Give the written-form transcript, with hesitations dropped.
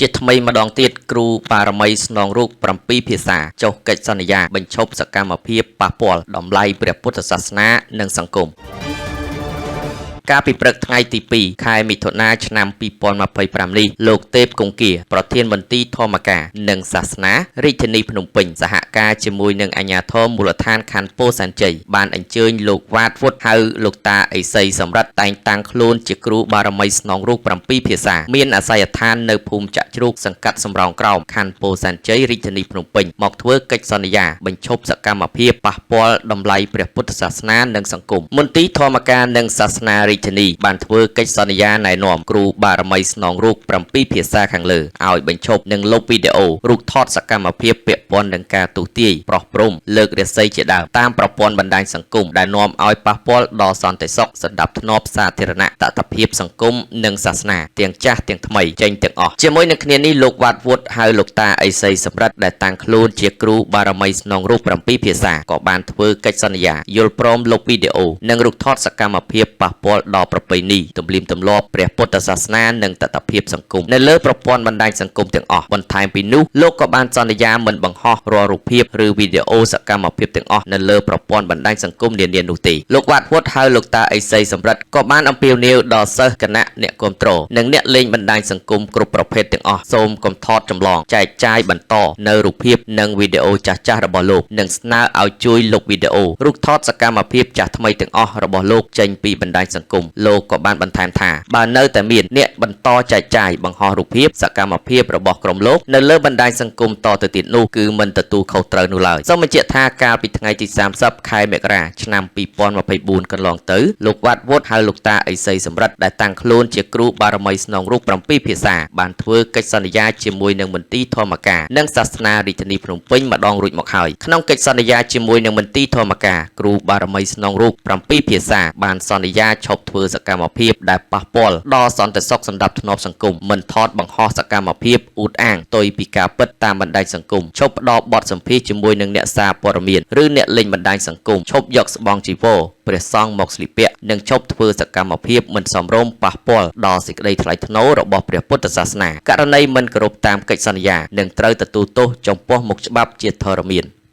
ជាថ្មីម្ដងទៀតគ្រូបារមីស្នងរូប7ភាសាចុះកិច្ចសន្យាបញ្ឈប់សកម្មភាពប៉ះពាល់តម្លៃព្រះពុទ្ធសាសនានិងសង្គម កាលពីព្រឹកថ្ងៃទី2ខែមិថុនាឆ្នាំ2025នេះលោកទេពគង្គាប្រធានមន្ទីរធម្មការនិងសាសនារាជធានីភ្នំពេញសហការជាមួយនឹងអាជ្ញាធរមូលដ្ឋានខណ្ឌពោធិ៍សែនជ័យបានអញ្ជើញលោកវ៉ាតវុធហៅលោកតាអេសីសម្រិទ្ធតែងតាំងខ្លួនជាគ្រូបារមីស្នងរូប7ភាសាមានអាសយដ្ឋាននៅភូមិចាក់ជ្រូកសង្កាត់សំរោងក្រោមខណ្ឌពោធិ៍សែនជ័យរាជធានីភ្នំពេញមកធ្វើកិច្ចសន្យាបញ្ឈប់សកម្មភាពប៉ះពាល់តម្លៃព្រះពុទ្ធសាសនានិងសង្គមមន្ទីរធម្មការនិងសាសនារាជធានីបានធ្វើកិច្ចសន្យាណែនាំគ្រូបារមីស្នងរូប7ភាសាខាងលើឲ្យបញ្ឈប់និងលុបវីដេអូរូបថតសកម្មភាពពាក់ព័ន្ធនឹងការទូទាយប្រោះព្រំលើករាសីជាដើមតាមប្រព័ន្ធបណ្ដាញសង្គមដែលនាំឲ្យប៉ះពាល់ដល់សន្តិសុខសណ្ដាប់ធ្នាប់សាធារណៈតថភាពសង្គមនិងសាសនាទាំងចាស់ទាំងថ្មីចេញទាំងអស់ជាមួយនឹងគ្នានេះលោកវ៉ាត់វុធហៅលោកតាអេសីសម្រិទ្ធដែលតាំងខ្លួនជាគ្រូបារមីស្នងរូប7ភាសាក៏បានធ្វើកិច្ចសន្យាយល់ព្រមលុបវីដេអូនិងរូបថតសកម្មភាពប៉ះពាល់ដល់ប្រពៃណីទំនៀមទម្លាប់ព្រះពុទ្ធសាសនានិងតថភាពសង្គមនៅលើប្រព័ន្ធបណ្ដាញសង្គមទាំងអស់បន្ថែមពីនោះលោកក៏បានសន្យាមិនបង្ហោះរាល់រូបភាពឬវីដេអូសកម្មភាពទាំងអស់នៅលើប្រព័ន្ធបណ្ដាញសង្គមនានានោះទេលោកវ៉ាត់វុធហៅលោកតាអេសីសម្រិទ្ធក៏បានអំពាវនាវដល់សិស្សគណៈអ្នកគាំទ្រនិងអ្នកលេងបណ្ដាញសង្គមគ្រប់ប្រភេទទាំងអស់សូមកុំថតចម្លងចែកចាយបន្តនៅរូបភាពនិងវីដេអូចាស់ៗរបស់លោកនិងស្នើឲ្យជួយលុបវីដេអូរូបថតសកម្មភាពចាស់ថ្មីទាំងអស់របស់លោកចេញពីបណ្ដាញសង្គមលោកក៏បានបន្ថែមថាបើនៅតែមានអ្នកបន្តចែកចាយបង្ហោះរូបភាពសកម្មភាពរបស់ក្រុមលោកនៅលើបណ្ដាញសង្គមតទៅទៀតនោះគឺមិនទទួលខុសត្រូវនោះឡើយសូមបញ្ជាក់ថាកាលពីថ្ងៃទី30ខែមករាឆ្នាំ2024កន្លងទៅលោកវ៉ាត់វុធហៅលោកតាអេសីសម្រិទ្ធដែលតាំងខ្លួនជាគ្រូបារមីស្នងរូប7ភាសាបានធ្វើកិច្ចសន្យាជាមួយនឹងមន្ទីរធម្មការនិងសាសនារាជធានីភ្នំពេញម្ដងរួចមកហើយក្នុងកិច្ចសន្យាជាមួយនឹងមន្ទីរធម្មការគ្រូបារមីស្នងរូប7ភាសាបានសន្យាឈប់ធ្វើសកម្មភាពដែលប៉ះពាល់ដល់សន្តិសុខសណ្ដាប់ធ្នាប់សង្គមមិនថតបង្ហោះសកម្មភាពអួតអាងផ្ទុយពីការពិតតាមបណ្ដាញសង្គមឈប់ផ្ដល់បទសម្ភាសន៍ជាមួយនឹងអ្នកសារព័ត៌មានឬអ្នកលេងបណ្ដាញសង្គមឈប់យកស្បង់ជីវរព្រះសង្ឃមកស្លៀកពាក់និងឈប់ធ្វើសកម្មភាពមិនសមរម្យប៉ះពាល់ដល់សេចក្តីថ្លៃថ្នូររបស់ព្រះពុទ្ធសាសនាករណីមិនគោរពតាមកិច្ចសន្យានឹងត្រូវទទួលទោសចំពោះមុខច្បាប់ជាធរមាន។